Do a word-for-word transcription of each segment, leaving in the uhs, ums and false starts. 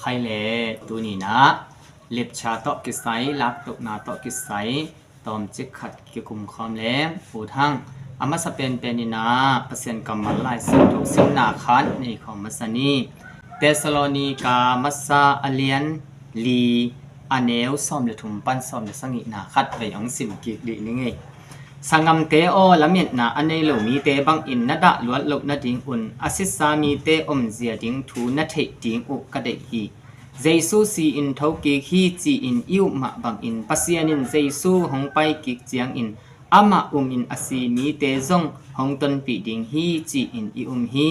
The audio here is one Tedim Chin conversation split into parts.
Ai le, tuni-in ah lepcha tawh kisai, laktohna tawh kisai tawmcik khat kikum khawm leng ut hang. A masa penpen in ah Pasian kammal Lai Siangtho simna khat nei khawm masa ni. Thessalonika masa a lian li, a neu sawm le thum pan sawm le sagihna khat vei hong sim kik dih ning ei. Sanggamte aw, lametna a nei lo mite bangin na dah luat loh nadingun a sisa mite omzia ding thu na theih ding uh ka deih hi. Jesu si-in thokik hi ci-in i up mah bangin Pasian in Jesu hong paikik ciangin amah umin a si mite zong hong tonpih ding hi ci-in i um hi.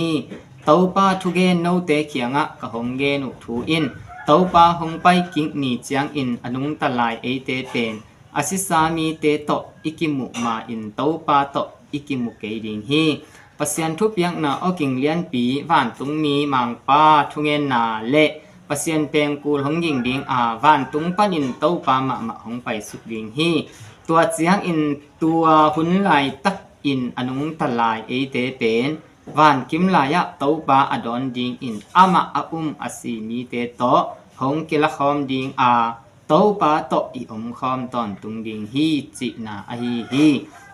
Topa thugen note kiangah ka hong gen uh thu in Topa hong paikik ni ciangin a nungta lai eite pen a sisa mite tawh i kimuh ma-in Topa tawh i kimu kei ding hi. Pasian thupiakna awging lianpi, vantungmi Mangpa thugenna le Pasian pengkul hong ging ding a, vantung panin Topa mahmah hong paisuk ding hi. Tua ciangin tua hun laitakin a nungta lai eite pen vankim lai-ah Topa a dawn dingin amah a um a si mite tawh hong kilakhawm ding a, Topa tawh i omkhawm tawntung ding hi cihna ahi hi.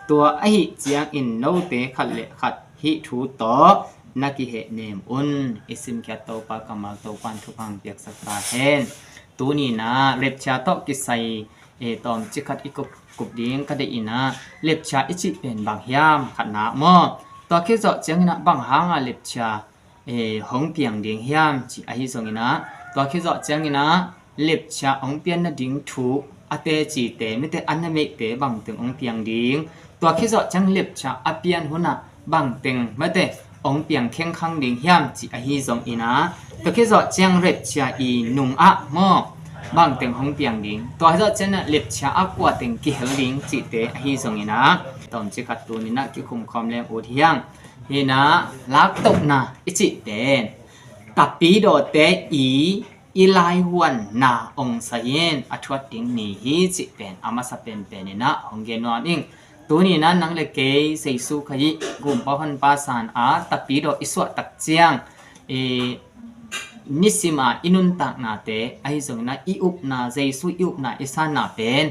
Tua ahi ciangin note khat le khat hih thu tawh na kihehnem un. I simkhiat Topa kammal Topa in thupha hong piaksak ta hen. Tuni-in ah lepcha tawh kisai, e, tawmcik khat i kup, kup ding ka deih in ah, lepcha i cih pen bang hiam khatna maw? Tua khit zawh ciangin ah bang hanga lepcha, e, hong piang ding hiam cih ahi zongin ah, tua khit zawh ciangin ah lepcha hong pian nading thu a tecite, mite a na meite bangteng hong piang ding, tua khit zawh ciang lepcha a pian hunah bangteng mate hong piang khengkhang ding hiam cih ahi zongin ah, tua khit zawh ciang lepcha i nungah maw bangteng hong piang ding, tua khit zawh ciang ah lepcha a kuateng kihel ding cihte ahi zongin ah, tawmcik khat tuni-in ah kikum khawm leng ut hi hang. Hi-in ah laktohna i cih pen tapidawte i, i laihuanna ong sayin a thuat ding ni hi cih pen a masa penpen in ah hong gen nuam ing. Tuni-in ah nang le kei Jesu Khazih Gumpa Honpa san a tapidaw i suahtak ciang, i nisim a i nuntaknate ahi zongin ah i upna, Jesu i upna i sanna pen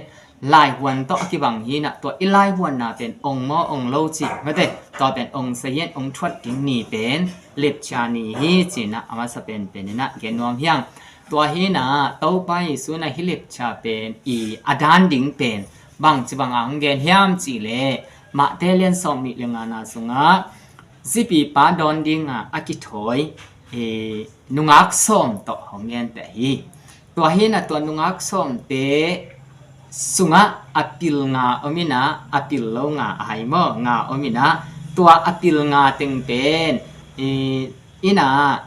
laihuan tawh a kibang hi-in ah, tua i laihuanna pen ong maw ong lo cih mate, tua pen ong sayin ong thuat ding ni pen lepcha ni hi ci-in ah a masa penpen in ah gen nuam hi hang. Tua hi-in ah Topa Jesu in ah hih lepcha pen i a dan ding pen bangci banga hong gen hiam cih leh, Mate lian sawm nih le ngana sungah zipipa dawn dinga a kithawi, e, nungak sawm tawh hong genteh hi. Tua hi-in ah tua nungak sawmte sungah a pil nga om in ah, a pil lo nga a hai maw nga om in ah, tua a pil nga teng pen, e, in ah,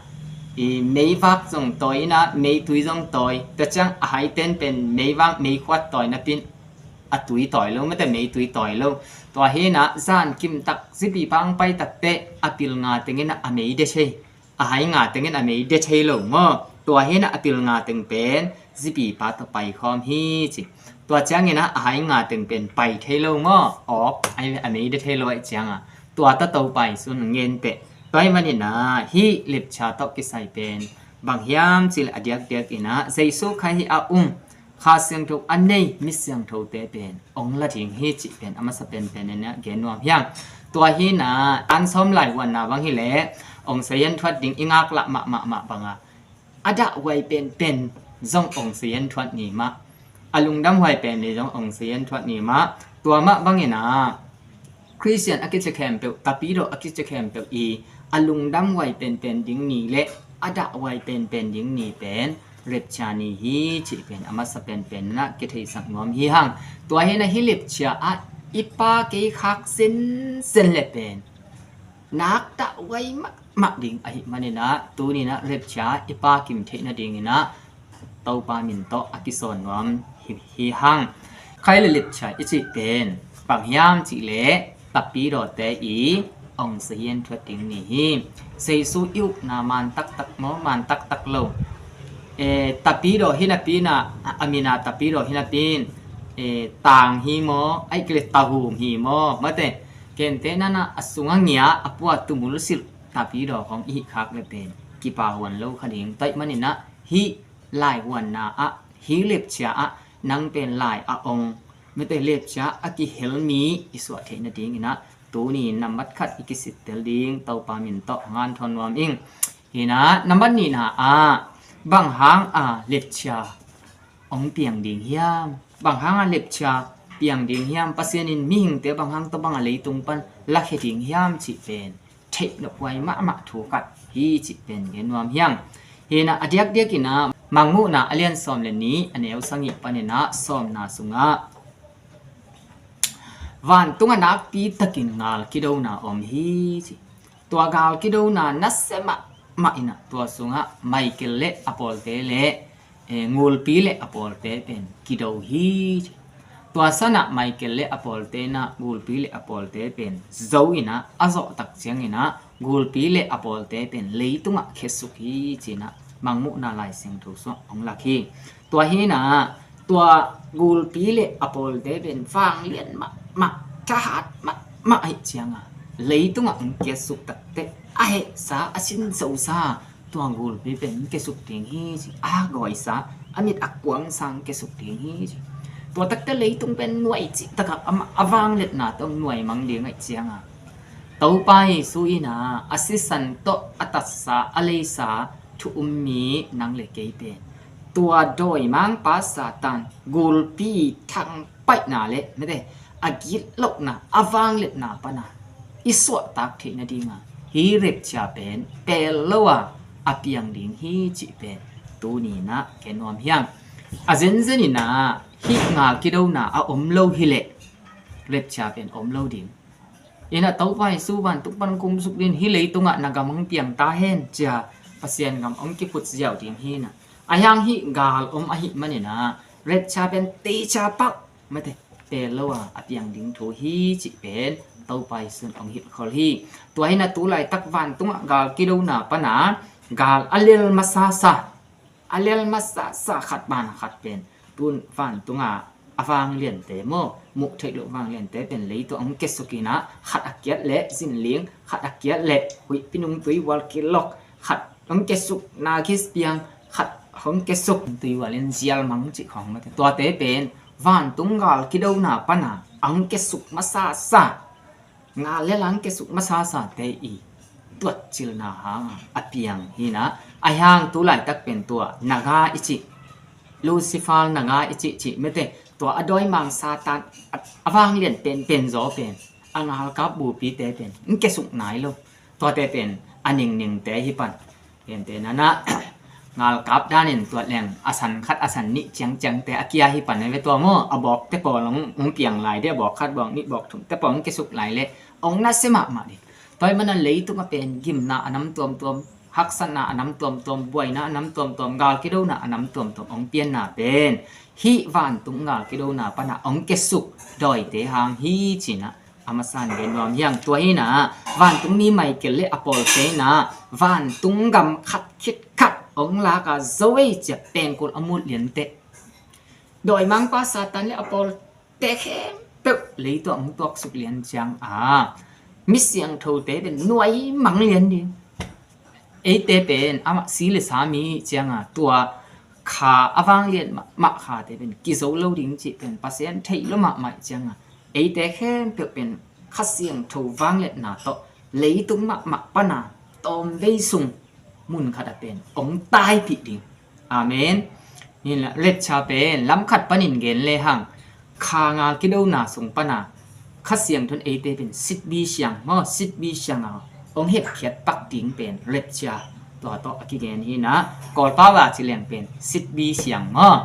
i meivak zong tawi in ah, meitui zong tawi. Tua ciang a hai ten pen meivak, meikhuat tawi napi-in a tui tawi lo mate, meitui tawi lo. Tua hi-in ah zankim tak zipipa hong pai takteh a pil nga teng in ah a mei de thei, a hai nga teng in a mei de thei lo maw? Tua hi-in ah a pil nga teng pen zipipa tawh paikhawm hi ci. Tua ciangin ah a hai nga teng pen pai thei lo maw? Awk, a mei de thei lo ahih ciangah tua tawh Topa Jesu in hong genteh. Tua ahih manin ah hih lepcha tawh kisai pen bang hiam cih leh a diakdiak in ah Jesu Khazih a um, Kha Siangtho a nei mi siangthote pen ong la ding hi cih pen a masa penpen in ah gen nuam hi hang. Tua hi-in ah an sawm laihuanna bang hi leh ong sayin thuat ding i ngaklah mahmah mah bangah a dahhuai penpen zong ong sayin thuat ni mah, a lungdamhuai penpen zong ong sayin thuat ni mah. Tua mah bangin ah Khristian a kici khempeuh, tapidaw a kici khempeuh i a lungdamhuai penpen ding ni le a dahhuai penpen ding ni pen lepcha ni hi cih pen a masa penpen in ah kitheisak nuam hi hang. Tua hi-in ah hih lepcha ah i pa kei khak zenzen le pen nak dahhuai mahmah ding ahih manin ah tuni-in ah lepcha i pakim theih nadingin ah Topa min tawh a kisawn nuam hi, hi hang. Kha le lepcha i cih pen bang hiam cih leh tapidawte i ong sayin thuat ding ni hi. Jesu i upna man taktak maw, man taktak lo, e, tapidaw hi napi-in ah, a min a tapidaw hi napi-in, e, tang hi maw, ahih kei leh tahum hi maw mate, gentehna-in ah a sungah ngia, a pua tumul silh tapidaw khawng i hih khak le pen kipa huan lo kha ding. Tua ahih manin ah hih laihuanna ah, hih lepchia ah nang pen lai a ong, mete lepchia a kihel mi i suah theih nadingin ah tuni nambat khat i kisittel ding Topa min tawh hong anthawn nuam ing. Hi in ah nambat nihna ah, bang hang a lepchia ong piang ding hiam? Bang hang a lepchia piang ding hiam? Pasian in mihingte bang hang tawh bang a leitung pan lakhia ding hiam cih pen theih nophuai mahmah thu khat hi cih pen gen nuam hi hang. Hi in ah a diakdiakin ah Mangmuhna a lian sawm le nih a neu sagih panin ah sawmna sungah vantung ah nakpi takin gal kidona om hi ci. Tua gal kidona nasia mahmah in ah tua sungah Michael le a pawlte le, eh, gulpi le a pawlte pen kido hi ci. Tua sanah Michael le a pawlte in ah gulpi le a pawlte pen zo in ah a zawh tak ciangin ah gulpi le a pawlte pen leitungah khesuk hi ci in ah Mangmuhna Lai Siangtho sungah hong lak hi. Tua hi in ah tua gulpi le a pawlte pen vanglian mahmah, thahat mahmah ahih ciangah leitungah hong kiasuk takteh a hehsa, a sinzosa tua gulpi pen hong kiasuk ding hi ci. A gawisa, a mit a kuangsa hong kiasuk ding hi ci. Tua takteh leitung pen nuai cih takah amah a vangliatna tawh nuai mang ding ahih ciangah Topa Jesu in ah a sisan tawh a tatsa, a leisa thu um mi nang le kei pen tua dawimangpa Satan gulpi thangpaihna le mete a gitlohna, a vangliatna pana i suahtak theih nadinga hih lepchia pen pel lo a a piang ding hi cih pen tuni in ah gen nuam hi hang. A zenzen in ah hih gal kidona a om lo hileh lepchia pen om lo ding. In ah Topa Jesu vantung pan kumsuk ding, hih leitungah na gam hong piang ta hen ci-a Pasian gam hong kiphut ziau ding hi in ah. Ahi hang hih gal om ahih manin ah lepchia pen teicha pak mete pel lo a a piang ding thu hi cih pen Topa Jesu in hong hilhkhol hi. Tua hi in ah tu laitak vantungah gal kidona pana gal a lel masasa, a lel masasa khat ban khat pen tun vantungah a vangliante maw, muh theih loh vangliante pen leitung hong kiasuk in ah khat a kiat leh zinling, khat a kiat leh huihpi nungtui vual kilok, khat hong kiasuk nakis piang, khat hong kiasuk tui vualin zial mang cih khawng mate. Tuate pen vantung gal kidona pana hong kiasuk masasa, gal le lang kiasuk masasate i tuatcilna hang a piang hi in ah. Ahi hang tu laitak pen tua naga i cih, Lucifer naga i cih cih mete, tua a dawimang Satan a, a vanglian penpen zaw pen a galkap bupite pen hong kiasuk nai lo. Tuate pen a ningningte hi pan. Gentehna in ah galkap danin tuat leng a san khat a san nih ciangciangte a kia hi pan ve tua maw. A bawkte pawl hong, hong piang lai dih, a bawk khat bawk nih bawk thumte pawl hong kiasuk lai leh hong nasia mahmah dih. Tua ahih manin leitungah pen gimna a nam tuamtuam, haksatna a nam tuamtuam, buaina a nam tuamtuam, gal kidona a nam tuamtuam hong pianna pen hih vantung gal kidona pana hong kiasuk dawite hang hi ci in ah a masa in gen nuam hi hang. Tua hi in ah vantungmi Michael le a pawlte in ah vantung gam khat khit khat hong lak a zo ei ci-a pengkul a mut lianteh dawimangpa Satan le a pawlte khempeuh leitungah hong tuaksuk lian ciang a mi siangthote pen nuai mang lian ding. Eite pen amah si le sa mi ciangah tua kha a vanglian mahmah khate pen kizo lo ding cih pen Pasian theih lo mahmah ciangah eite khempeuh pen Kha Siangtho vangliatna tawh leitung mahmah pana tawmvei sung mun khatah pen hong taipih ding. Amen. Hi in ah lepcha pen lam khat panin gen lehang kha gal kidona sung pana Kha Siangtho in eite pen sitbi siang maw, sitbi siang a hong hepkhiat pak ding pen lepcha tua tawh a kigen hi in ah, Kawlpau a ci leng pen sitbi siang maw.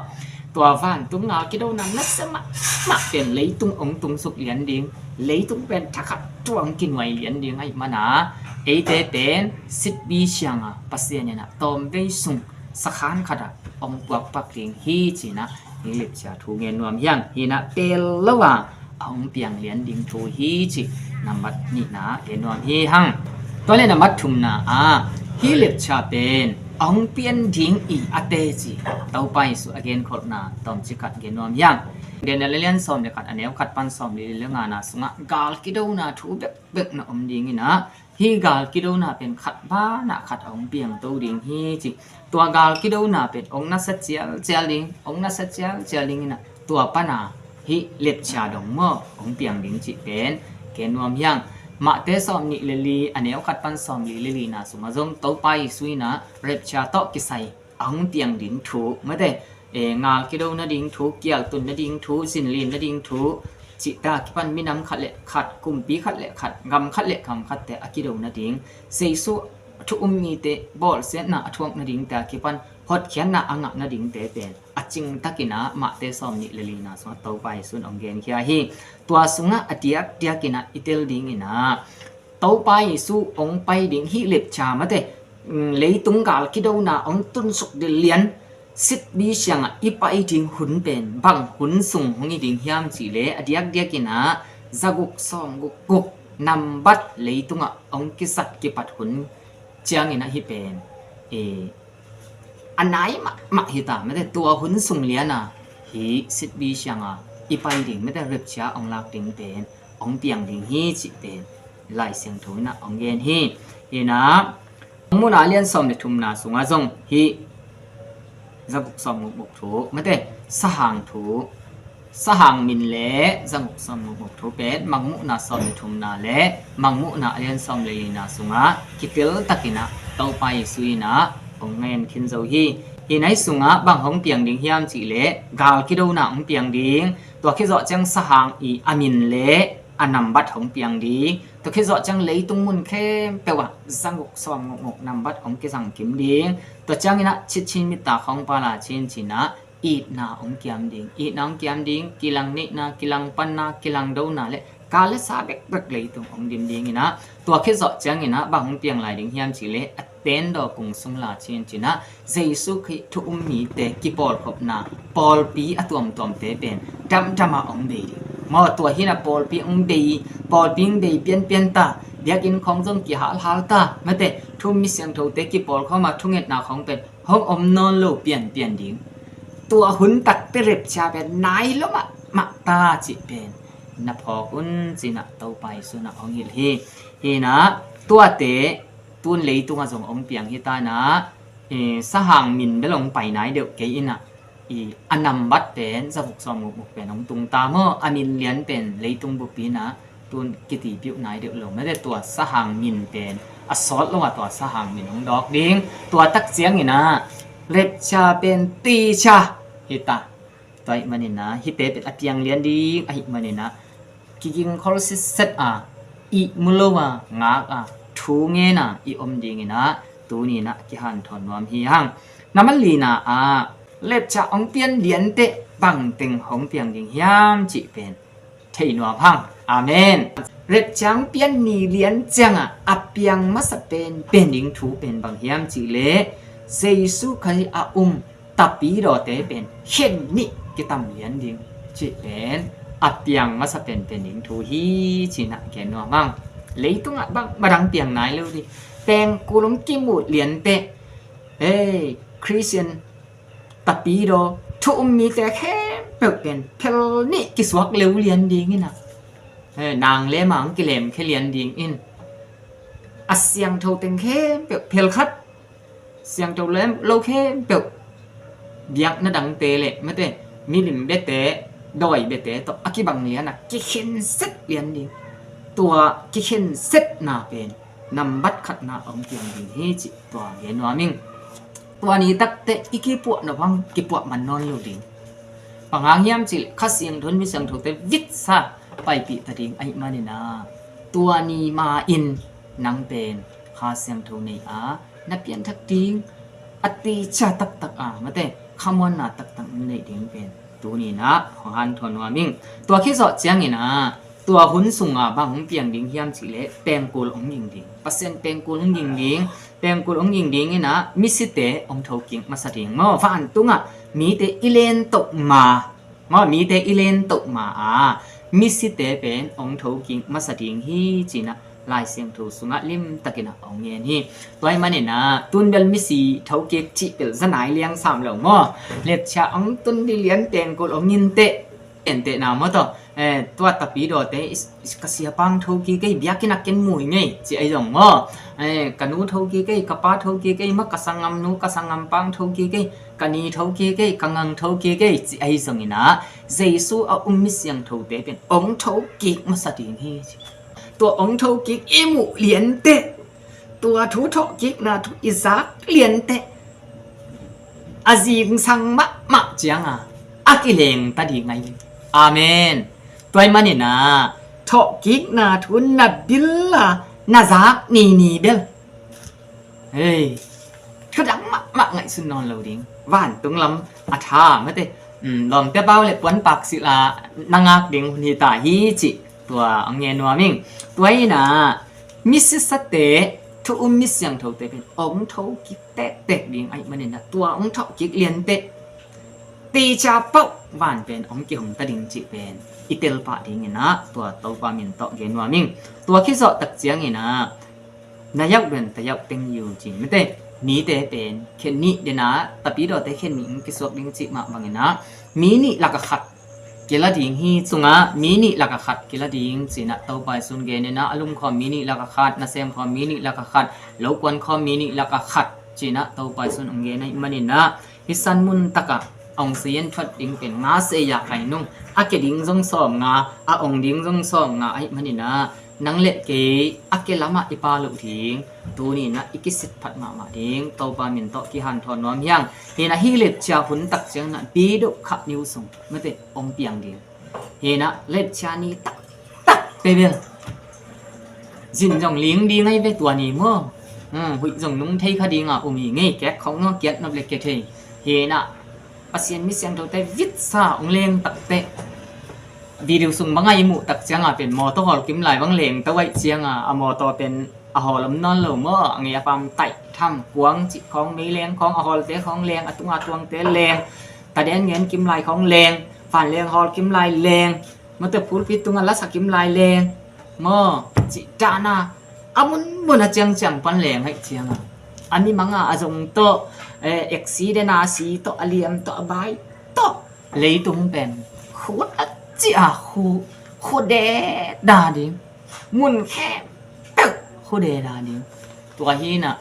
Tua vantung gal kidona nasia mahmah pen leitung hong tungsuk lian ding, leitung pen thakhat tuang kinuai lian ding ahih mana eite pen sitbi siang a Pasian in ah tawmvei sung sakhan khatah hong puakpak ding hi ci in ah hih lepcha thu gen nuam hi hang. Hi in ah pel lo a a hong piang lian ding thu hi ci, nambat nihna gen nuam hi hang. Tua le nambat thumna ah hih lepcha pen a hong pian ding i a teci Topa Jesu a genkholhna tawmcik khat gen nuam hi hang. Daniel a lian sawm le khat a neu khat pan sawm li le ngana sungah gal kidona thu bekbek na om ding in ah Hih gal kidona pen khat banah khat a hong piangto ding hi ci. Tua gal kidona pen hong nasa cialcial ding, hong nasa cialcial ding inah tua pana hih lepcia dong maw hong piang ding cih pen gen nuam hi hang. Mate sawm nih le li a neu khat pan sawm li le lina sungah zong Topa Jesu inah lepcia tawh kisai a hong piang ding thu, mate, e, ngal kido nading thu, kial tun nading thu, zinlin nading thu, cihta kipan minam khat le khat, kumpi khat le khat, gam khat le gam khatte a kido nading, Jesu thu um mite bawlsiatna a thuak nadingte a kipan hotkhiatna a ngah nadingte pen a cingtakinah Mate sawm nih le lina sungah Topa Jesu in hong genkhia hi. Tua sungah a diakdiakinah i tel dinginah Topa Jesu hong pai ding hih lepcia, mate, mm, leitung gal kidona hong tunsuk dilian sitbi siangah i pai ding hun pen bang hun sung hong hi ding hiam cihleh a diakdiakinah zaguk sawmguk guk nambat leitungah hong kisat kipat hun cianginah hih pen, e, a nai mahmah hita, mate, tua hun sung liana hih sitbi sianga i pai ding, mate, lepcia hong lak ding pen hong piang ding hi cih pen Lai Siangtho inah hong gen hi. Hinah Mangmuhna a lian sawm le thumna sungah zong hih zaguk sawmguk guk thu, mate, sahang thu, sahang min le zaguk sawmguk guk thu pen Mangmuhna sawm le thumna le Mangmuhna a lian sawm le lina sungah kitel takinah Topa Jesu inah hong ngen khin zo hi. Hih nai sungah bang hong piang ding hiam cihleh gal kidona hong piang ding, tua khit zawh ciang sahang i a min le a nambat hong piang ding, tua khit zawh ciang leitung mun khempeuh ah zaguk sawmguk guk nambat hong kizang kim ding, tua cianginah chitchin mitta khawng pala chincinah itna hong kiam ding, itna hong kiam ding, kilang neihna, kilang panna, kilang dona le kal le sa bekbek leitung hong dim dinginah tua khit zawh cianginah bang hong piang lai ding hiam cihleh a tendaw kung sung la chincinah Jesu Khrih thu um mite kipawlkhopna pawlpi a tuamtuamte pen damdama hong bei ding. Maw tua hinah pawlpi hong bei, pawlpi hong bei pianpian ta, biakinn khawng zong kihalhal ta, mate, thu um mi siangthote kipawlkhawma thungetna khawng pen hong om nawn lo pianpian ding. Tua hun takte lepcia pen nai lo mahmah ta cih pen na phawk un cinah Topa Jesu inah hong hilh hi. Hinah tuate tun leitungah zong hong piang hi ta inah, e, sahang min bel hong pai nai deuh kei inah, i a nambat pen zaguk sawmguk guk pen hong tung ta maw, a min lian pen leitung bup inah tun kitipiuh nai deuh lo, mate, tua sahang min pen a sawt lo a tua sahang min hong dawk ding, tua tak cianginah lepcia pen ticia hita. Tua ahih maninah hihte pen a piang lian ding ahih maninah kigingkhol sitset a, ihmu lo a, ngak a, thu ngen a i om dinginah tuninah kihanthawn nuam hi hang. Nambat lina ah lepcia hong pian lianteh bangteng hong piang ding hiam cih pen thei nuam hang. Amen. Lepcia hong pian ni lian ciangah a piang masa pen pen ding thu pen bang hiam cihleh Jesu Khrih a um tapidawte pen khen nih kitam lian ding cih pen a piang masa penpen ding thu hi cinah gen nuam hang. Leitungah bang madang piang nai lo ding, pengkul hong kimut lianteh, hei, Christian tapidaw thu um mite khempeuh pen phel nih kisuak leu lian ding inah, hei, nang le mang kilemkhia lian ding in a siangtho teng khempeuh phel khat siangtho lem lo khempeuh biakna dangte le mate milim bete dawi bete tawh a kibang lianah kikhenset lian ding. Tua kikhensetna pen nambat khatna hong piang ding hi cih tua gen nuam ing. Tua ni takte i kipuah nop hang kipuah man nawn lo ding. Bang hang hiam cihleh Kha Siangtho in mi siangthote vitsa paipih ta ding ahih maninah tua ni ma-in nang pen Kha Siangtho nei a na pianthak ding a ticia taktak a mate khamuanna taktak na neih ding pen tuninah hong hanthawn nuam ing. Tua khit zawh cianginah tua hun sunga bang hong piang ding hiam cihleh pengkul hong ging ding, Pasian pengkul hong ging ding. Pengkul hong ging dinginah misite hong thokik masa ding maw, vantungah mite i lentoh ma maw, mite i lentoh ma a misite pen hong thokik masa ding hi cinah Lai Siangtho sungah limtakinah hong ngen hi. Tua ahih maninah tun bel misi thokik cih bel za nai liang sam lo maw. Lepcia hong tun dilian pengkul hong ginteh, entehna maw tawh Eh, tua tapidawte, "Is, is, ka sia pang tho kik ei, biakinn ah ken mu ing ei," ci ahi zong maw. Eh, "Ka nu tho kik ei, ka pa tho kik ei, ma ka sanggam nu, ka sanggam pang tho kik ei, ka ni tho kik ei, ka ngang tho kik ei," ci ahi zongin ah, Jesu a um mi siangthote pen ong tho kik masa ding hi ci. Tua ong tho kik i muh lianteh, tua thu thawhkikna thu i zak lianteh, a zingsang mahmah cianga a kileng ta ding ahi. Amen. Tua ahih manin ah thawhkikna thu na bil a na zak nini bel, hei, thudang mahmah ngaihsun nawn lo ding. Vantung lam a tha mate, um, lawmte pau le puanpak silh a na ngak ding hun hi ta hi cih tua a ngen nuam ing. Tua in ah misisate, thu um mi siangthote pen ong tho kik tektek ding ahih manin ah, tua ong thawh kik lianteh, teacher pauh van pen ong kihong ta ding cih pen i telpah dingin ah tua Topa min tawh gen nuam ing. Tua khit zawh tak ciangin ah, "Na yauh den ta yauh teng yu," ci mate, nite pen khen nih den ah, tapidawte khen nih ong kisuak ding cih mah bangin ah, mi nih lak a khat kila ding hi. Sungah mi nih lak a khat kila ding ci-in ah Topa Jesu'n genin ah, a lumkhawm mi nih lak a khat, nasemkhawm mi nih lak a khat, lokuankhawm mi nih lak a khat ci-in ah Topa Jesu'n ong gen ahih manin ah, hih san mun takah ong seiyan thuat ding pen nga sei a kai nung, a ke ding zong sawmnga, a ong ding zong sawmnga ahih manin ah, nang le kei a ke lamah i pha loh ding, tuni-in ah i kisit phat mahmah ding, Topa min tawh kihanthawn nuam hi hang. Hi-in ah hih lepcia hun tak ciangin ah, bi deuh kha ni uh sung mate ong piang ding. Hi-in ah lepcia ni taktak te bel, zin zong ling ding ahi ve tua ni maw. Hmm, huih zong nung thei kha ding a um hi ngei, kek khawng nua kiat nop le ke thei. Hi-in ah Pasian mi siangthote vitsa ong leng takteh, video sung bang a i muh tak cianga pen mawtaw hawl kim lai bang leng to ahih cianga, a mawtaw pen a hawl om nawn lo maw, a ngei a pam taih tham, kuang cih khawng, meileng khawng, a hawlte khawng leng, a tunga tuangte leng, taden ngen kim lai khawng leng, vanleng hawl kim lai leng, mawtaw pulpit tunga lasa kim lai leng maw, cih dan a, a munmun a ciangciang pan leng ahih cianga, a mimang a a zong tawh, eh, accident a si tawh, a liam tawh, a bai tawh, leitung pen khut a cih a khu, khu deda ding, mun khempeuh khu deda ding. Tua hi-in ah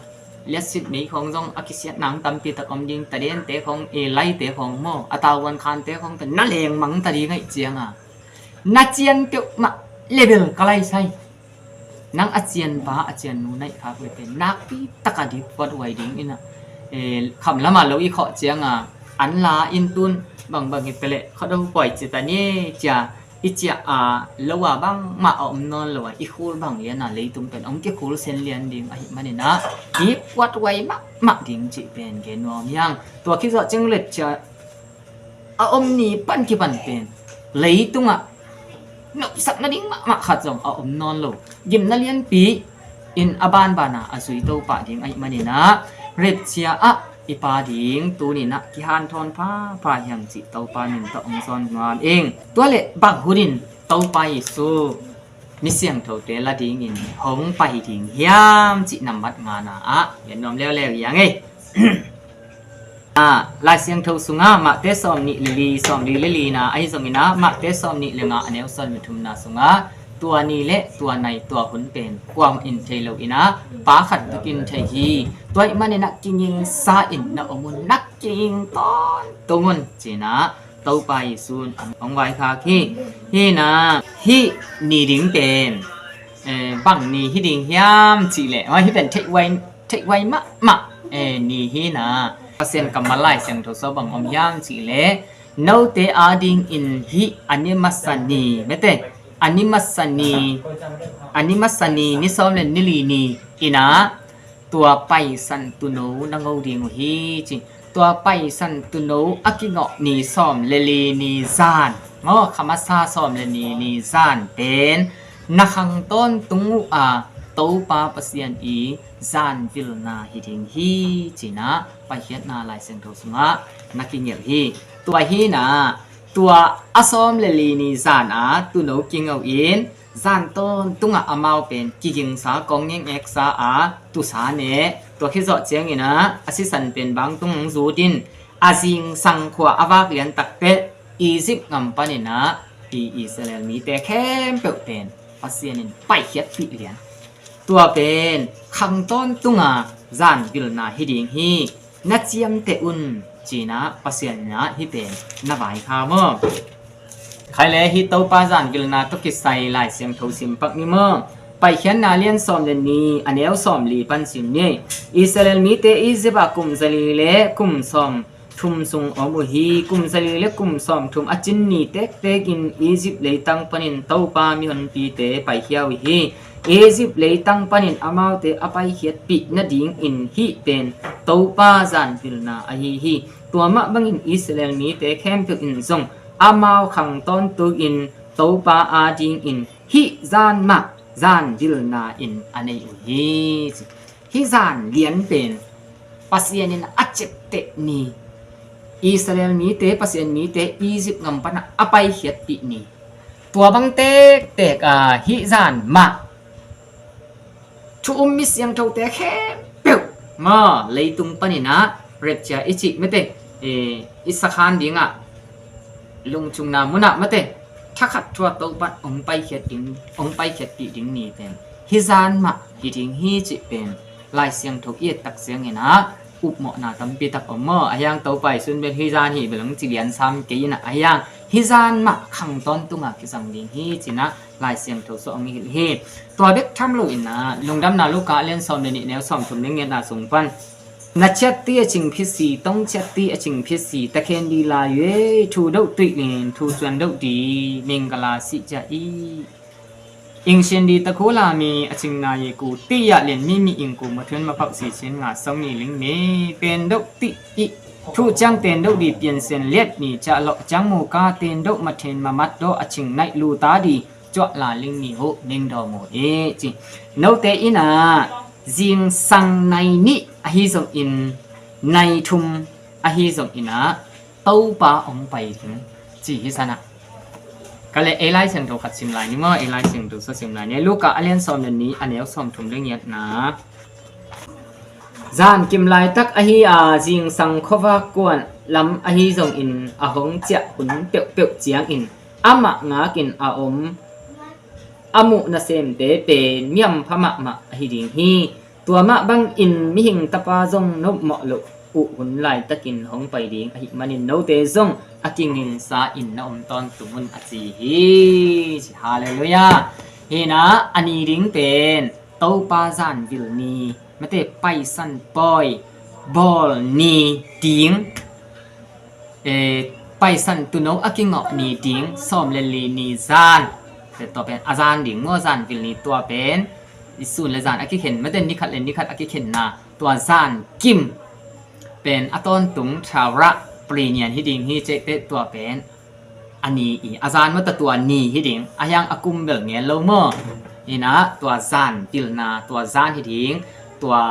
liatsit mei khawng zong a kisiat nang tampi tak om ding, tadente khawng, eh, laite khawng maw, a tavuan khante khawng tawh na lengmang ta ding ahih cianga, na cian peuhmah le bel ka laisai, nang a cianpa a ciannu na hih khak le pen nakpi taka dik puat huai dingin ah, eh, kham lamah lo i khawh cianga, an la in tun bangbang hi peuh leh khuado pawi ci ta ni cia, i ciah a lo a bangmah a om nawn lo a, i khul bang lian a leitung pen ong kikhul sen lian ding ahih manin ah, dik puat huai mahmah ding cih pen gen nuam hi hang. Tua khit zawh ciang lepcia a om ni pan kipan pen leitungah nopsak nading mahmah khat zong a om nawn lo. Gimna lianpi in a banbana a zui to pah ding ahih manin ah, lepcia ah i pha ding tuni-in ah kihanthawn phapha hi hang cih Topa min tawh ong zawn nuam ing. Tua leh bang hunin Topa Jesu mi siangthote la dingin hong pai ding hiam cih nambat ngana ah gen nuam leuleu hi hang ei. Ah, Lai Siangtho sungah Mate sawm nih le li, sawm li le lina ahi zongin ah, Mate sawm nih le nga a neu sawm le thumna sungah, tua ni le tua nai tua hun pen kuamah in thei lo in ah, Pa khat bek in thei hi. Tua ahih manin ah kigingsa in na om un, na kiging tawntung un ci-in ah Topa Jesu'n hong vaikhak hi. Hi-in ah, hih ni ding pen, eh, bang ni hi ding hiam cih leh, hih pen theih huai, theih huai mahmah, eh, ni hi-in ah, Pasian kammal Lai Siangtho sung bang om hiam cih leh, note adingin hih a ni masa ni, mate, a ni masa ni, a ni masa ni, ni sawm le ni li ni-in ah, tua Paisan Tuuno na ngo ding uh hi ci. Tua Paisan Tuuno a kingawh ni sawm le li ni zan, maw, kha masa sawm le li ni zan pen na khang tawntung uh a, Topa Pasian i zanvilna hi ding hi ci-in ah Paikhiatna Lai Siangtho sungah na kigelh hi. Tua hi-in ah, tua a sawm le li ni zan a Tuuno kingo in, zan tawntungah amau pen kigingsa, kong ngengeksa a, tusa ne. Tua khit zawh ciangin ah, a sisan pen bangtung hong zut in, a zingsang khua a vak lian takteh Egypt gam panin ah Hi Israel mite khempeuh pen Pasian in paikhiatpih lian. Tua pen khang tawntunga zanvilna hi ding hi. Na ciamteh un, cinah Pasian inah hih pen na vaikha maw? Khai le hih Topa zanvilna tawh kisai Lai Siangtho simpak ni maw? Paikhiatna lian sawm le nih, a neu sawm li pan sim ni. Israel mite Egypt ah kum zali le kum sawm thum sung om uh hi. Kum zali le kum sawm thum a cin ni tektekin Egypt leitang panin Topa mihonpite paikhia uh hi. Egypt leitang panin amaute a paikhiatpih nadingin hih pen Topa zanvilna ahi hi. Tua mah bangin Israel mite khempeuh in zong amau khang tawntung in Topa adingin hih zan mah zanvilna in a nei uh hi. Hih zan lian pen Pasian in a ciapteh ni. Israel mite, Pasian mite Egypt gam panah a paikhiatpih ni. Tua bang tektek a hih zan mah thu um mi siangthote khempeuh maw, leitung paninah rapture i cih mate, eh, i sakhan dingah lungchungna munah mate, thakhat thu-a Topa hong paikhiat ding, hong paikhiatpih ding ni pen hih zan mah hi ding hi cih pen Lai Siangtho i et tak cianginah upmawhna tampi tak om maw? Ahi hang Topa i sun bel hih zan hi bel hong ci lian sam kei inah, ahi hang hih zan mah khang tawntunga kizang ding hi cinah Lai Siangtho sung hong hilh hi. Tua bek tham lo inah Lungdamna Luka a lian sawm le nih, neu sawm thum le ngiatna sung pan, na ciatti a cing phit si, tong ciatti a cing phit si, takhen di lai ve, thu doh tuih lin thu cuan doh di, mingkala sih cia i. Ingsin di takhu lami a cing nai ku tiah lian mi mi ingku mathun maphak si cin nga song ni ling mi pen doh tih i. Thu ciang ten doh di piansen liat ni ca lawh ciang mu ka ten doh mathen mamat doh a cing naih lu ta di cuah la ling ni hu ning daw mu i ci. Note inah zingsang nai nih ahi zongin nai thum ahi zonginah Topa hong pai ding ci hi sanah. Ka le ei Lai Siangtho khat sim lai ni maw, ei Lai Siangtho sung sim lai ni. Luka a lian sawm le nih, a neu sawm thum le ngiatna. Zan kim laitak ahi a zingsang khuavak kuan lam ahi zongin a hong ciah hun peuhpeuh ciangin amah ngakin a om a muh nasemte pen miampha mahmah ahi ding hi. Tua mah bangin mihing tapa zong nopmawh loh uh hun laitakin hong pai ding ahih manin note zong a kingingsa in na om tawntung un a ci hi. Halleluiah. Hinah a ni ding pen Topa zanvil ni, mate paisan pawi bawl ni ding, eh, paisan tuuno a kingawh ni ding, sawm le li ni zan. Tua pen a zan ding maw, zanvil ni tua pen i sun le zan a kikhen, mate ni khat le ni khat a kikhenna, tua zan kim pen a tawntung tharah prinian hi ding hi cih teh, tua pen a ni i a zan mata tua ni hi ding, a hiang a kum bel ngel lo maw? Hinah tua zanvilna, tua zan hi ding, tua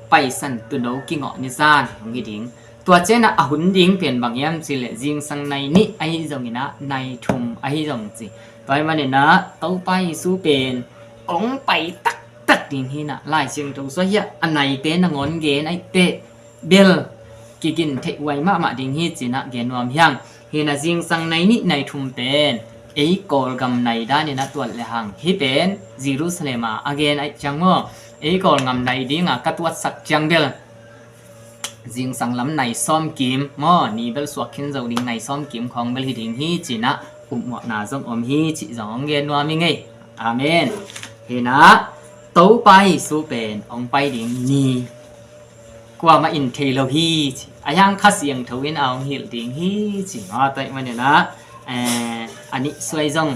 paisan tuuno kingawh ni zan hong hi ding. Tua cianah a hun ding pen bang hiam cih leh zingsang nai nih ahi zonginah nai thum ahi zong ci. Tua ahih maninah Topa Jesu pen hong pai taktak ding hinah Lai Siangtho sung hiah a naite nangawn gen ahih teh bel kigin theih huai mahmah ding hi cinah gen nuam hiang. Hinah zingsang nai nih nai thum pen ei Kawlgam nai daninah tuat le hang hih pen Jerusalem ah a gen ahih ciang maw, ei Kawlgam nai dinga ka tuatsak ciang bel zingsang lam nai sawm kim maw, ni bel suak khin zo ding nai sawm kim khawng bel hi ding hi cinah upmawhna zong om hi cih zong hong gen nuam hi ngei. Amen. Hinah Topa Jesu pen hong pai ding ni kuamah in thei lo hi ci. A hiang Kha Siangtho in a hong hilh ding hi ci. Tua ahih maninah, eh, a nih suai zong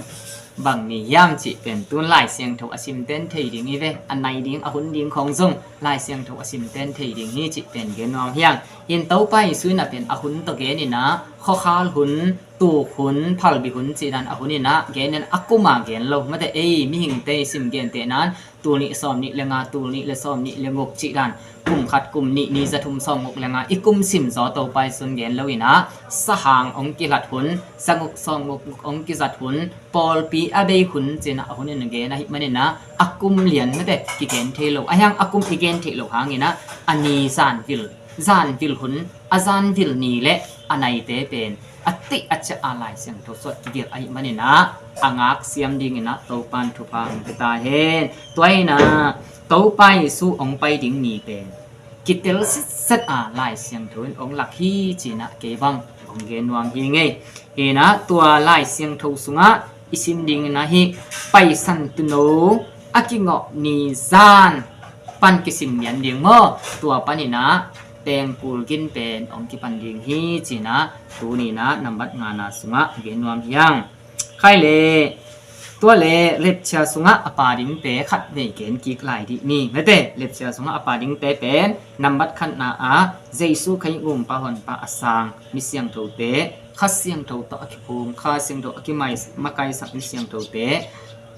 bang ni hiam cih pen tun Lai Siangtho a simten thei ding hi ve. A nai ding a hun ding khawng zong Lai Siangtho a simten thei ding hi cih pen gen nuam hiang. In Topa Jesu inah pen a hun tawh geninah khuakhal hun, tuk hun, phalbi hun cih dan a hun inah genin a kuma gen lo. Mate ei mihingte i sim gentehnan tul nih sawm nih le nga, tul nih le sawm nih le guk cih dan, kum khat, kum nih, ni za thum sawm guk le nga i kum sim zaw Topa Jesu in gen lo inah sahang hong kilat hun, za guk sawm guk hong kizat hun, pawlpi a bei hun cinah a hun in gen ahih maninah a kum lian mate kigen thei lo. A hiang a kum i gen theih loh hanginah a ni zanvil, zanvil hun, a zanvil ni le a naite pen a tih a ciah a Lai Siangtho suah kigelh ahih manin ah a ngak siam dingin ah Topa'n thupha hong pia ta hen. Tua in ah Topa Jesu hong pai ding ni pen kitel sitset a Lai Siangtho in hong lak hi ci-in ah kei bang hong gen nuam hi ing ei. Hi in ah tua Lai Siangtho sungah i sim dingin ah hih Paisan Tuuno a kingawh ni zan pan kisim lian ding maw? Tua panin ah tengkul gin pen hong kipan ding hi ci-in ah tuni in ah nambat ngana sungah gen nuam hi hang. Khai leh tua leh lepchia sungah a pa dingte khat vei gen kik lai dih ni. Mate, lepchia sungah a pa dingte pen nambat khatna ah Jesu Khazih Gumpa Honpa a sang mi siangthote, Kha Siangtho tawh a kiphum, Kha Siangtho a kimai- makaisak mi siangthote,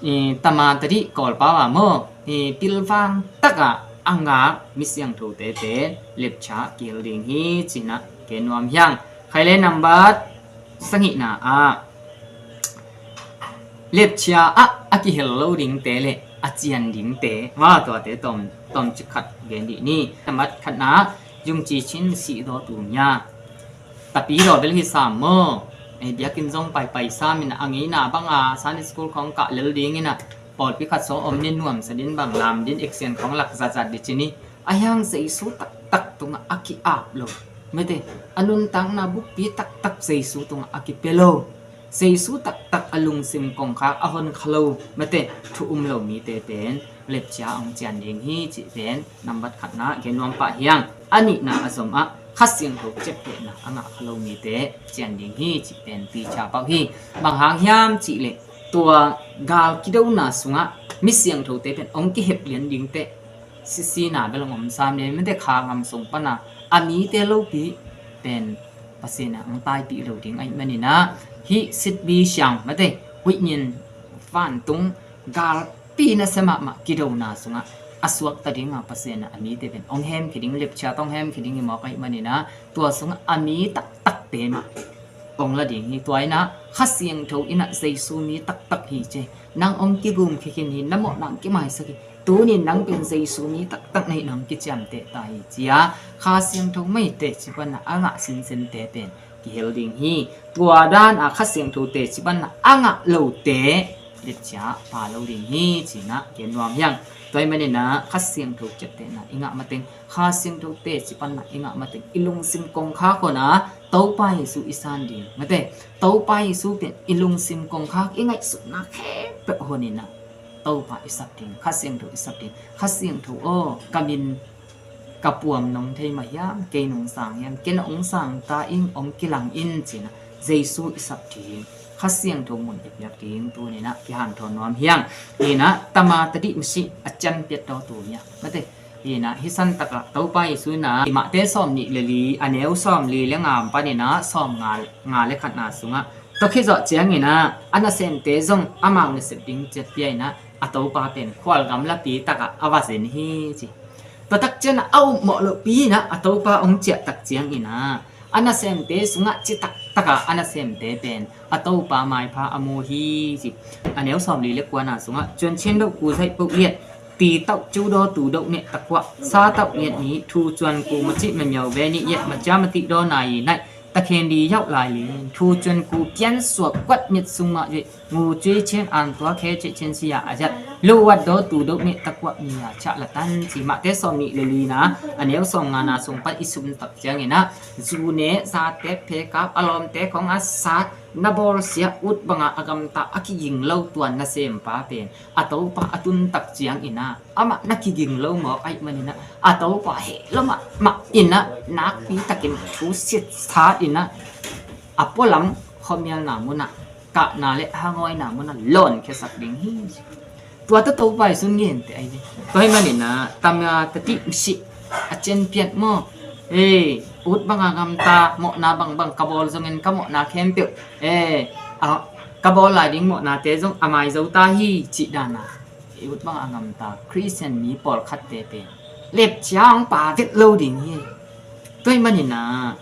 i, tama tadih Kawlpau ah maw, i, pilvang takah a ngak mi siangthote pen lepchia kihel ding hi ci-in ah gen nuam hi hang. Khai leh nambat sagihna ah lepchia ah a kihel lo dingte le a cian dingte, ma, tuate tawm, tawmcik khat gen dih ni. Nambat khatna, Yung Ci Chin sih daw tu nia. Tapi daw bel hi sam maw? Ei, biakinn zong paipai sam in ah a ngeina banga Sunday school khawng kah lel dingin ah pawlpi khat sawng om ni, nuamsa din bang lam din action khawng lak zatzat dih ci ni. A hiang Jesu taktak tungah a ki-ap lo, mate, a nuntakna bukpi taktak Jesu tungah a kipia lo, Jesu taktak a lungsim kongkhak a honkha lo, mate, thu um lo mite pen lepchia hong cian ding hi cih pen nambat khatna gen nuam pah hi hang. A nihna a zom ah Kha Siangtho ciaptehna a ngah kha lo mite cian ding hi cih pen picha pau hi. Bang hang hiam cih leh tua gal kidona sungah mi siangthote pen hong kihep lian dingte sisina bel hong om sam le, mate, kha ngam sung pana a mite lopi pen Pasian in ah hong taipih lo ding ahih manin ah hih sitbi siang, mate, huih nyin vantung galpi nasia mahmah kidona sungah a suakta dinga Pasian in ah a mite pen hong hemkhia ding, lepchia tawh hong hemkhia ding i mawk ahih manin ah tua sungah a mi taktakte mah hong la ding hi. Tua in ah Kha Siangtho in ah Jesu mi taktak hi ci, nang hong kigumkhia khin hi, na mawhna hong kimaisak hi, tuni nang pen Jesu mi taktak na hih na hong kiciamteh ta hi ci-a Kha Siangtho mah i teci panna a ngah sinsinte pen kihel ding hi. Tua dan a Kha Siangtho teci panna a ngah lote lepchia pha lo ding hi ci-in ah gen nuam hi hang. Tua ahih manin ah Kha Siangtho ciaptehna i ngah mateng, Kha Siangtho teci panna i ngah mateng i lungsim kongkhak hon a Topa Jesu i san ding, mate, Topa Jesu pen i lungsim kongkhak, i ngaihsutna khempeuh hon in ah Topa i sap ding, Kha Siangtho i sap ding. Kha Siangtho aw, ka min ka puam nong thei mah hiam, kei nong sang hiam, kei nong sang ta ing, hong kilang in ci-in ah Jesu i sap ding, Kha Siangtho mun i piak ding tuni in ah kihanthawn nuam hi hang. Hi in ah tama tadih misi a cianpiat daw tu nia, mate. Hi in ah hih santakah Topa Jesu in ah Matthai sawmnih le li, a neu sawmli le nga panin ah sawmnga, nga le khatna sungah, tua khit zawh ciangin ah a nasemte zong amau nasep ding ciat pia in ah a Topa pen khualgam lapi takah a va zen hi ci. Tua tak ciangin ah a upmawh lohpi in ah a Topa hong ciah tak ciangin ah a nasemte sungah ci taktakah a nasemte pen a Topa maipha a mu hi ci. A neu sawmli le kuana sungah, Cuan Chin Doh Ku Zaih Poh Liat, Ti Tauh Cu Daw Tu Doh Neh Takuah, Sa Tauh Liat Ni, Thu Cuan Ku Macih Mamiau Ve Ni Yet, Macia Matih Daw Nai Naih, Takhen Di Yauh Lai Lin, Thu Cuan Ku Pian Suak Kuat Miat Sung Mah Yet, Ngu Cui Chin An Tua Khe Cih Chin Sia A Yat, Lu Wat Daw Tu Doh Neh Takuah Ni A Ciah La Tan ci. Matthai sawmnih le lina, a neu sawmngana sung pan i sum tak ciangin ah, zu ne, zate phekap, a lawmte khong a sat, na bawlsia ut banga a gamta a kiging lo tua nasempa pen a Topa a tun tak ciangin ah amah na kiging lo mawk ahih manin ah a Topa heh lo mahmah in ah nakpi takin thu sitsa in ah a pualam khuamialna munah, kahna le hangawina munah lawnkhiasak ding hi. Tua tawh Topa Jesu in genteh ahi ve. Tua ahih manin ah tama tadih misi a cianpiat maw? Hei, ut banga gamta, mawhna bangbang ka bawl zongin ka mawhna khempeuh, hei, a, ka bawl lai ding mawhnate zong a mai zo ta hi cih dan a, ut banga gamta Khristian mi pawlkhatte pen lepcia hong pha vet lo ding hi. Tua ahih manin ah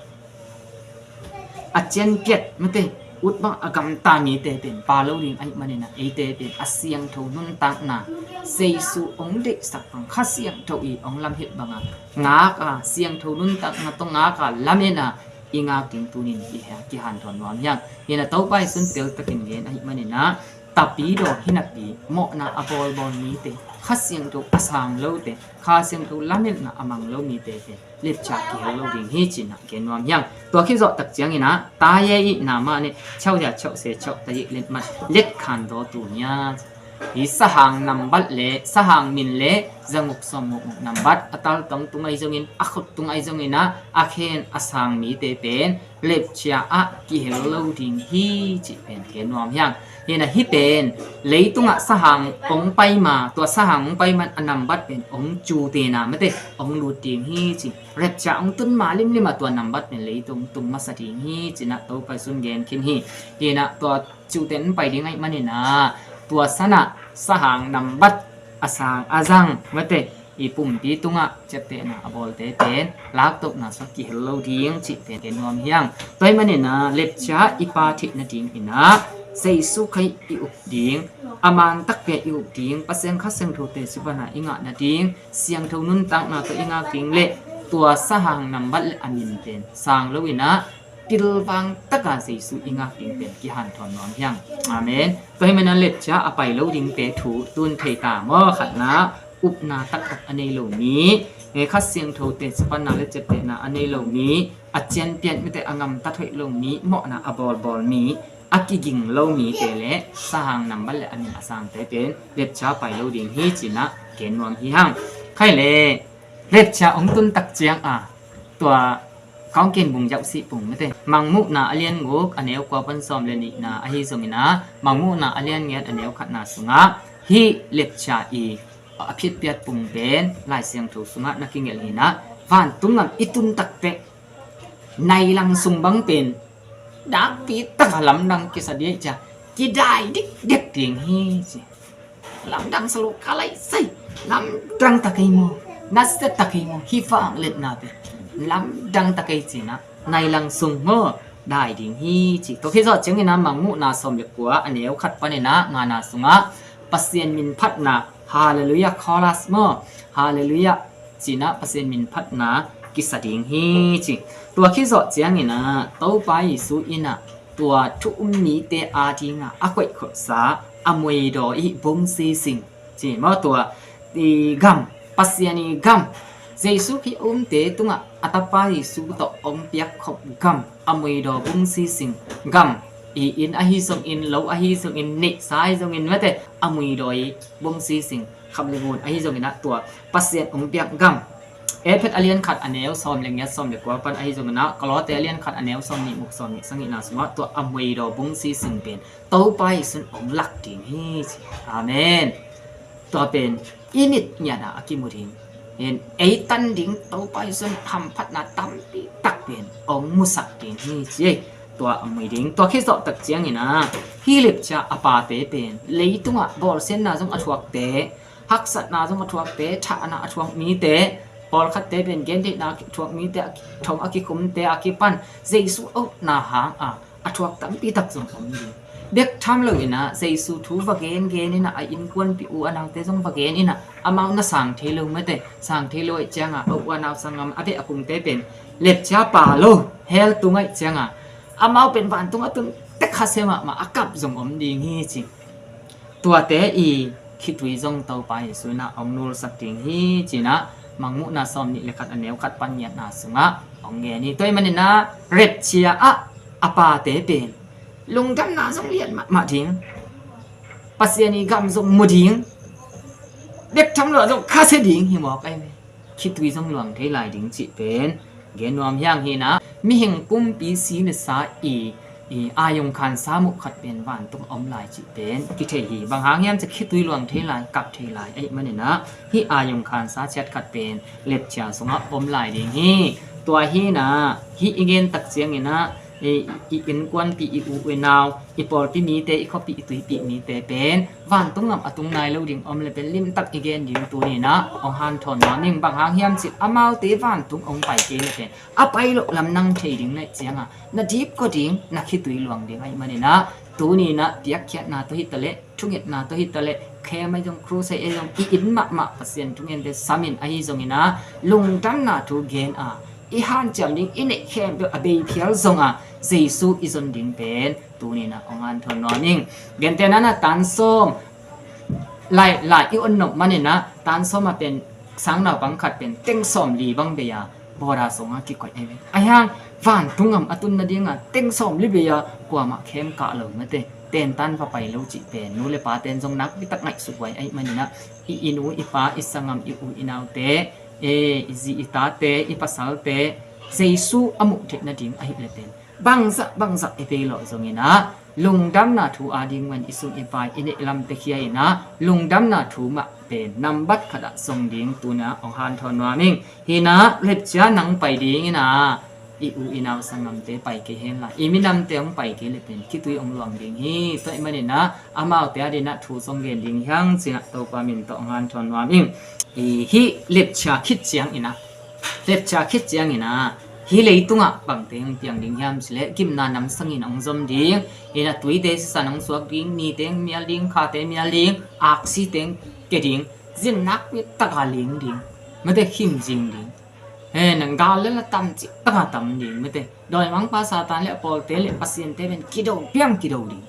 a cianpiat, mate, ut bang a gamta mite pen pha lo ding ahih manin ah eite pen a siangtho nuntakna, Jesu hong deihsak bang, Kha Siangtho i hong lamhilh banga ngak a, siangtho nuntakna tawh ngak a, lamen a, i ngak ding tunin i he kihanthawn nuam hiang. Hina Topa Jesu'n teltakin gen ahih maninah, tapidaw hinapi mawhna a bawlbawl mite, Kha Siangtho a sang lote, Kha Siangtho lametna a mang lo mite te lepcha kihel lo ding hi cinah gen nuam hiang. Tua khit zawh tak cianginah, ta ye i na mah ne chau ya chau se chau ta yik letmat let khan daw tu nia. Hi sahang nambat le sahang min le zanguk sawmnguk nambat a taltong tung ahi zongin, a khut tung ahi zonginah, a khen a sang mite pen lepcia ah kihel lo ding hi cih pen gen nuam hiang. Hina hi pen leitungah sahang ong pai ma, tua sahang ong pai man a nambat pen ong cutena mate ong lut ding hi ci. Lepcia ong tun ma limlim a tua nambat pen leitung tung masa ding hi cinah Topa Jesu'n gen khin hi. Hina tua cuten pai ding ahih maninah, tua sanah sahang nambat a sang a zang mate i pumpi tungah ciaptehna a bawlte pen laktokna sua kihel lo ding cih pen gen nuam hiang. Tua ahih maninah lepcia i pa theih nadinginah Jesu Khazih i up ding, a man takpi i up ding, Pasian Kha Siangtho teci pana i ngah nading, siangtho nuntakna tawh i ngak ding le tua sahang nambat le a min pen sang loinah pilvang taka Jesu i ngak ding pen kihanthawn nuam hiang. Amen. Tua ahih maninah lepcia a pai lo dingte thu tun thei ta maw? Khatna, upna taktak a nei lo mi, Kha Siangtho teci panna le ciaptehna a nei lo mi, a cianpian mite a ngamtat hoih lo mi, mawhna a bawlbawl mi, a kiging lo mite le sahang nambat le a min a sangte pen lepcia pai lo ding hi cinah gen nuam hi hang. Khai le lepcia ong tun tak ciang a, tua Kawngkin bung zauhsih pung mate, Mangmuhna a lian guk a neu kua pan sawm le nihna ahi zonginah, Mangmuhna a lian giat a neu khatna sungah hih lepcia i a phitpiat pung pen Lai Siangtho sungah na kingelh hinah, vantung ngam i tun tak pek nailang sung bang pen dakpi taka lamdang kisa dih cia kidai dikdek ding hi ci. Lamdang sa lo ka lai sai, lamdang ta kei maw, nasia ta kei maw, hih vang letna pen lamdang ta kei cinah nailang sung maw dai ding hi ci. Tua khit zawh cianginah Mangmuhna sawm le kua a neu khat paninah ngana sungah Pasian min phatna, Halleluiah chorus maw, Halleluiah cinah Pasian min phatna kisa ding hi ci. Tua khit zawh cianginah Topa Jesu inah tua thu um mite a dingah a koihkholhsa a muidaw i bung sising ci maw, tua i gam, Pasian i gam, Jesu Khazih umte tungah a tapa Jesu tawh ong piakkhop gam, a muidaw bung sising gam, i inn ahi zongin, lo ahi zongin, neihsa ahi zongin mate, a muidaw i bung sising kham le ngun ahi zonginah tua Pasian ong piak gam, Efesa a lian khat a neu sawm le ngiat sawm le kua pan ahi zonginah, Kolose a lian khat a neu sawm nih muk sawm nih sagihna sungah tua a muidaw bung sising pen Topa Jesu'n ong lak ding hi ci. Amen. Tua pen i mit ngiatah a kimu ding, ei tan ding Topa Jesu'n hamphatna tampi tak pen ong musak ding hi ci. Tua a mui ding, tua khit zawh tak cianginah hih lepcia a pate pen leitungah bawlsiatna zong a thuakte, haksatna zong a thuakte, thahna a thuak mite, pawlkhatte pen gentheihna a thuak mite, thong a kikhumte a kipan Jesu a upna hanga a thuak tampi tak zong om ding. Bek tham loinah Jesu thu va gengen inah a innkuanpih u a naute zong va gen inah amau na sang thei lo mate, sang thei lo ahih cianga a u a nau sanggam a beh a kungte pen lepcia pa lo hell tung ahih cianga amau pen vantung a tun tek khasia mahmah a kap zong om ding hi ci. Tuate i khitui zong Topa Jesu inah ong nulsak ding hi cinah Mangmuhna sawm nih le khat a neu khat pan ngiatna sungah ong gen hi. Tua ahih maninah lepcia ah a pate pen lungdamna zong lian mahmah ding, Pasian i gam zong mu ding, bek tham lo zong khasia ding hi mawk ahi ve. Khitui zong luang thei lai ding cih pen gen nuam hiang hinah, mihing pumpi si le sa i, i ayung khansa muh khat pen vantung a om lai cih pen kithei hi. Bang hang hiam cih khitui luang thei lai, kap thei lai ahih maninah hih ayung khansa ciat khat pen lepcia sungah om lai ding hi. Tua hinah hih i gen tak cianginah i, i innkuanpih, i u i nau, i pawlpi mite, i khuapih, i tuipih mite pen vantung ngam a tung nai lo ding om le pen limtak i gen ding tuninah ong hanthawn nuam ing. Bang hang hiam cih amaute vantung ong pai kei le pen a pai loh lam nang thei ding naih cianga na dipkua ding, na khitui luang ding ahih maninah tuninah piakkhiatna tawh hitaleh, thungetna tawh hitaleh, khem ahi zong, crusade ahi zong, i inn mahmah Pasian thungente samin ahi zonginah lungdamna thu gen a i hanciam ding, i neih khempeuh a bei phial zongah Jesu i zon ding pen tuni-in ah hong hanthawn nuam ing. Gentehna-in ah tan sawm, lai, lai i on nop manin ah tan sawm ah pen sang naupang khat pen teng sawmli bang bei a, border sungah kikoih ahi ve. Ahi hang vantung gam a tun nadingah teng sawmli bei a kuamah khem kah lo mate, tentan va pai lo cih pen nu le pate'n zong nakpi tak ngaihsut huai ahih manin ah i, i nu i pa, i sanggam, i u i naute, e, i zi i tate, i pasalte Jesu a muh theih nading ahih leh pen bangzah bangzah i bei lawh zongin ah lungdamna thu ading man i sum i pai, i neih lamte khia in ah lungdamna thu mah pen nambat khat ah zong ding tuni-in ah hong hanthawn nuam ing. Hi-in ah Lepcha nang pai dingin ah i u i nau sanggamte pai kei hen la, i minamte hong pai kei leh pen khitui hong luang ding hi. Tua ahih manin ah amaute adingin ah thu zong gen ding hi hang ci-in ah Topa min tawh hong hanthawn nuam ing. I, hih Lepcha khit ciangin ah, Lepcha khit ciangin ah hih leitungah bangte hong piang ding hiam cih leh gimna namsangin hong zom ding, hi-in ah tuite sisan hong suak ding, nite hong mial ding, khate mial ding, aksite hong ke ding, zin nakpi tak a ling ding mate, khim zing ding. He, nang gal le la tam cih tak a tam ding mate. Dawimangpa Satan le a pawlte le pasiante pen kido piang kido ding.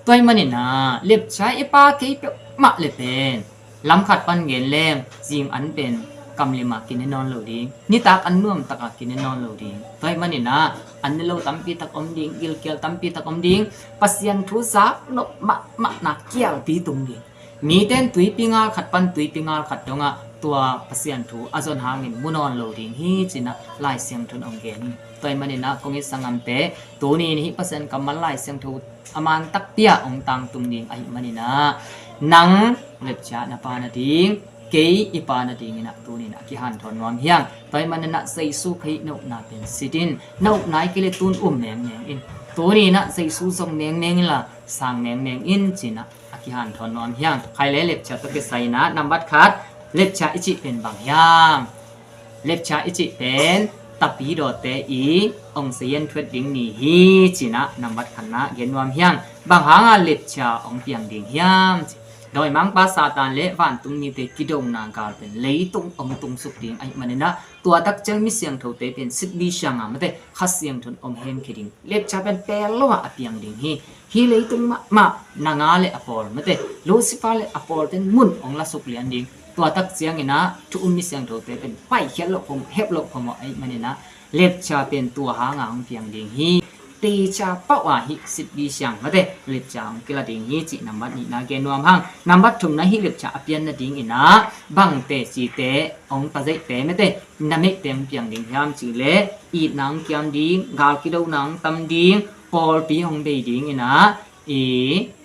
Tua ahih manin ah Lepcha i pa kei peuhmah leh pen lam khat pan gen leng zing an pen kam lim a kine nawn lo ding, nitak an nuam tak a kine nawn lo ding. Tua ahih manin ah an ne lo tampi tak om ding, gilkial tampi tak om ding, Pasian thu zak nop mahmahna kialpi tung ding. Mite'n tuipi ngal khat pan tuipi ngal khat dongah tua Pasian thu a zon hangin mu nawn lo ding hi ci-in ah Lai Siangtho in hong gen hi. Tua ahih manin ah kong it sanggamte, tuni-in hih Pasian kammal Lai Siangtho a man takpi ah hong tangtung ding ahih manin ah nang Lepcha na pa nading, kei i pa nadingin ah tuni-in ah kihanthawn nuam hi hang. Tua ahih manin ah Jesu Khrih na upna pen sit in, na upna ahih kei leh tu-in um nengmeng in. Tuni-in ah Jesu zong nengmeng in la, sang nengmeng in ci-in ah a kihanthawn nuam hi hang. Khai le Lepcha tawh kisai-in ah nambat khat, Lepcha i cih pen bang hiam? Lepcha i cih pen tapidawte i ong sayan thuat ding ni hi ci-in ah nambat khatna gen nuam hi hang. Bang hanga Lepcha ong piang ding hiam cih, dawimangpa Satan le vantung mite kidona gal pen leitung ong tungsuk ding ahih manin ah tua tak ciang mi siangthote pen sitbi siang a mate Kha Siangtho in ong hemkhia ding. Lepcha pen pel lo ah a piang ding hi. Hih leitung mahmah nanga le a pawl mate, Lucifer le a pawlte'n mun ong lasuk lian ding. Tua tak ciangin ah thu um mi siangthote pen paikhiat loh phamawh, hep loh phamawh ahih manin ah Lepcha pen tua hanga hong piang ding hi. Teicha pauh a hih sitbi siang mate Lepcha hong kila ding hi cih nambat nihna gen nuam hang. Nambat thumna hih Lepcha a pian nadingin ah bang tecite, ong tazeite mate, nameite hong piang ding hiam cih leh itna hong kiam ding, gal kidona hong tam ding, pawlpi hong bei dingin ah i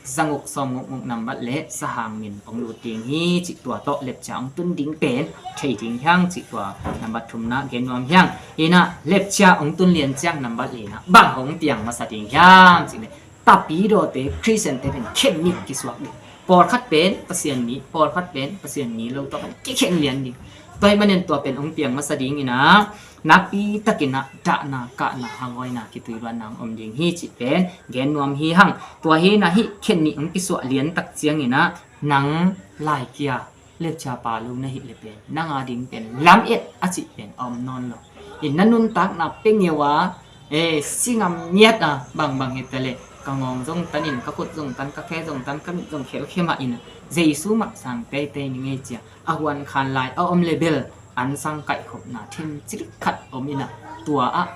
zanguk sawmnguk nguk nambat le sahang min hong lut ding hi cih, tua tawh Lepcha hong tun ding pen thei ding hi hang cih, tua nambat thumna gen nuam hi hang. Hi-in ah Lepcha hong tun lian ciang nambat lina bang hong piang masa ding hiam cih leh tapidawte, Khristiante pen khen nih kisuak ding. Pawlkhat pen Pasian mi, pawlkhat pen Pasian mi lo tawh pen kikhen lian ding. Tua ahih manin tua pen hong piang masa dingin ah nakpi takin ah dahna, kahna, hangawina, kituiluanna hong om ding hi cih pen gen nuam hi hang. Tua hi-in ah hih khen nih hong kisuah lian tak ciangin ah nang lai kia Lepcha pa lo na hih leh pen nang ading pen lamet a cih pen a om nawn lo. I na nuntakna pengeu a, e, singam ngiat a, bangbang hi ta leh ka ngawng zong tan in, ka khut zong tan, ka khe zong tan, ka mit zong khelkhia mah in ah Jesu mah sang teitei ni ngei ci-a a huan khan lai a om leh bel an sang kaihkhopna thim cilik khat om in ah tua ah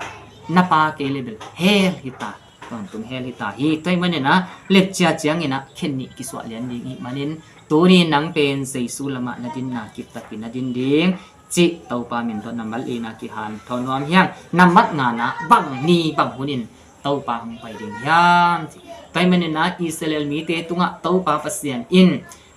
na pa kei leh bel hell hi ta, tawntung hell hi ta hi. Tua ahih manin ah Lepcha ciangin ah khen nih kisuah lian ding ahih manin tuni nang pen Jesu lamah na dinna kiptakin na din ding cih Topa min tawh nambat lina kihanthawn nuam hi hang. Nambat ngana bang ni bang hunin Topa hong pai ding hiam cih. Tua ahih manin ah Israel mite tungah Topa Pasian in,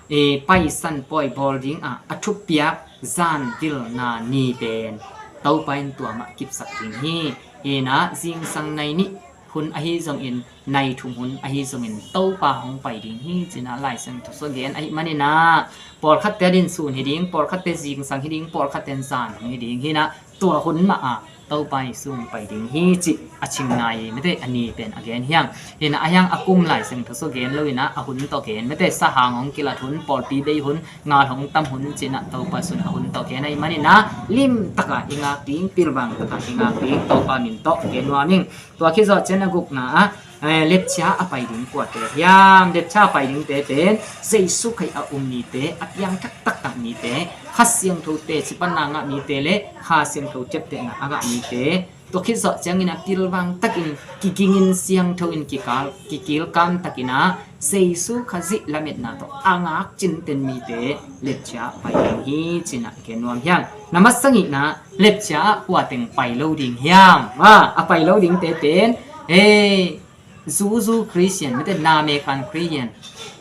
e, Paisan Pawi bawl dingah a thupiak zan vilna ni pen Topa in tua mah kipsak ding hi. Hi-in ah zingsang nai nih hun ahi zongin, nai thum hun ahi zongin Topa hong pai ding hi ci-in ah Lai Siangtho sung gen ahih manin ah pawlkhatte adingin sun hi ding, pawlkhatte zingsang hi ding, pawlkhatte in zan hong hi ding. Hi-in ah tua hun mah ah Topa Jesu hong pai ding hi cih a cingna i mate a ni pen a gen hi hang. Hi-in ah a hiang a kum Lai Siangtho sung gen lo-in ah a hun tawh gen mate, sahang hong kilat hun, pawlpi bei hun, ngal hong tam hun ci-in ah Topa Jesu in a hun tawh gen ahih manin ah limtak a i ngak ding, pilvang tak a i ngak ding Topa min tawh gen nuam ing. Tua khit zawh ciang a gukna ah, eh, lepcia a pai ding kuate hiam? Lepcia a pai dingte pen Jesu Khrih a um mite, a piang taktak mite, Kha Siangtho teci panna a ngah mite le Kha Siangtho ciaptehna a ngah mite. Tua khit zawh ciangin ah pilvang takin kigingin siangtho in kikal, kikilkam takin ah Jesu Khazih lametna tawh a ngak cinten mite lepcia a pai ding hi ci-in ah gen nuam hi hang. Na masa nihna, lepcia ah kua teng pai lo ding hiam? A, a pai lo dingte pen, eh, zuzu Khristian, mate, namekhan Khristian,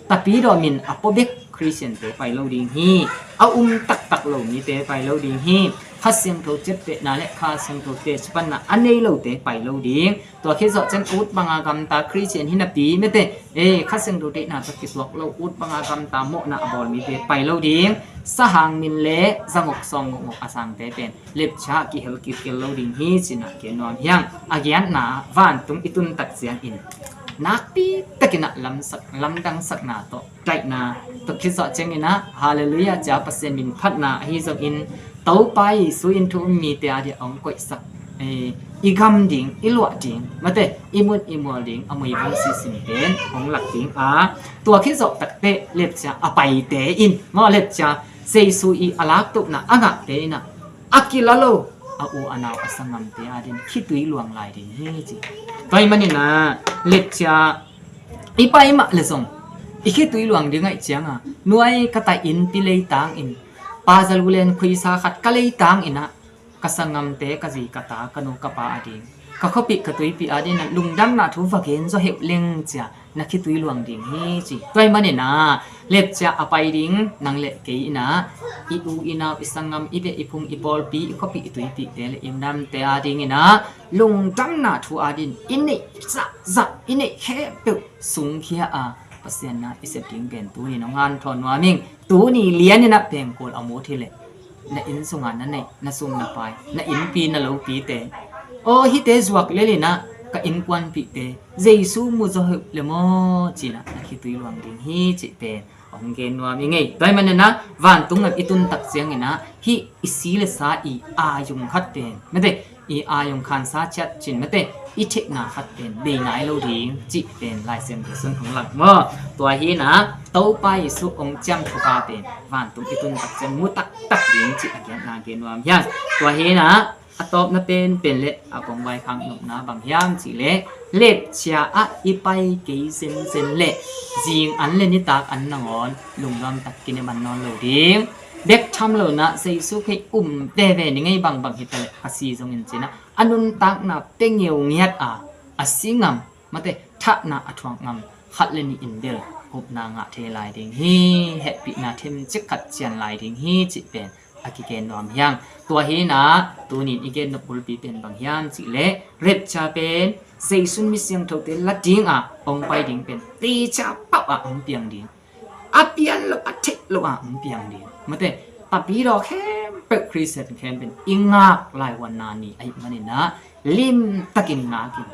tapidaw min a pua bek Khristiante pai lo ding hi. A um taktak lo mite pai lo ding hi. Kha Siangtho ciaptehna le Kha Siangtho teci panna a nei lote pai lo ding. Tua khit zawh ciang ut banga gamta Khristian hi napi mate, eh, Kha Siangtho deihna tawh kituak lo, ut banga gamta mawhna a bawl mite pai lo ding. Sahang min le zanguk sawmguk nguk a sangte pen lepcia ah kihel kilkel lo ding hi ci-in ah gen nuam hi hang. A giatna, vantung i tun tak ciangin nakpi takin ah lamsak, lamdangsakna tawh, daihna, tua khit zawh ciangin ah Halleluiah cia Pasian min phatna ahi zongin Topa Jesu in thu um mite a dia hong koihsak, eh, i gam ding, i luah ding, mate, i mut i mual ding a muivang sisin pen hong lak ding a, tua khit zawh takteh lepcia a paite in, maw, lepcia Jesu i a laktupna a ngahte in ah a kila lo a u a nau a sanggamte a dingin khitui luang lai ding hi ci. Tua ahih manin ah lepcia i pai mah leh zong i khitui luang ding ahih ciangin ah, nuai ka tai innpi leitang in, pazalu len khuisa khat ka leitang in ah, ka sanggamte, ka zi ka ta, ka nu ka pa a ding, ka khuapih ka tuipih a dingin ah lungdamna thu va gen zaw heuh leng cia na khitui luang ding hi ci. Tua ahih manin ah lepcia a pai ding nang le kei in ah, i u i nau, i sanggam, i beh i phung, i pawlpi, i khuapih i tuipihte le i namte a dingin ah lungdamna thu a dingin i neih zahzah, i neih khempeuh sungkhia a Pasian na i sep ding pen tuni-in hong hanthawn nuam ing. Tuni lianin ah pengkul a mut hi leh, na inn sunga na neih, na sum na pai, na innpi na lopite, aw, hihte zuak lel in ah ka innkuanpihte Jesu mu zaw heuh leh maw ci-in ah na khitui luang ding hi cih pen hong gen nuam ing ei. Tua ahih manin ah vantung gam i tun tak ciangin ah hih i si le sa i aayung khat pen, mate, i aayung khansa ciat cin, mate, i theihna khat pen bei nai lo ding cih pen Lai Siangtho sung hong lak maw. Tua hi-in ah Topa Jesu hong ciamthupa pen vantung i tun tak ciang mu taktak ding cih a giatna gen nuam hi hang. Tua hi-in ah a tawpna penpen le a kong vaikhak nopna bang hiam cih leh, lepcia ah i pai kei zenzen leh zing an le nitak an nangawn lungnuam tak kinem an nawn lo ding. Bek tham lo-in ah Jesu Khrih um veve ning ei, bangbang hi ta leh ka si zongin ci-in ah a nuntakna pia ngeungeu a, a si ngam, mate, thahna a thuak ngam khat le nih in bel upna ngah thei lai ding hi, hehpihna themcik khat cian lai ding hi cih pen a kigen nuam hi hang. Tua hi-in ah tuni-in i gen nop bulpi pen bang hiam cih leh, lepcia pen Jesu in mi siangthote la ding a hong pai ding pen lecah pap ah hong piang ding, a pian loh, a theih loh ah hong piang ding, mate, tapidaw khempeuh, Khristian khempeuh in i ngak laivuanna ni ahih manin ah limtakin ngakin,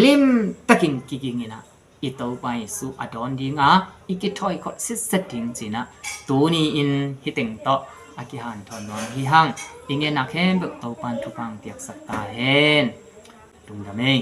limtakin kigingin ah i Topa Jesu a dawn ding a, i kithawi khol sitset ding ci-in ah tuni-in hih teng tawh a kihanthawn nuam hi hang. I ngenna khempeuh Topa in thupha hong piaksak ta hen. Lungdam ei.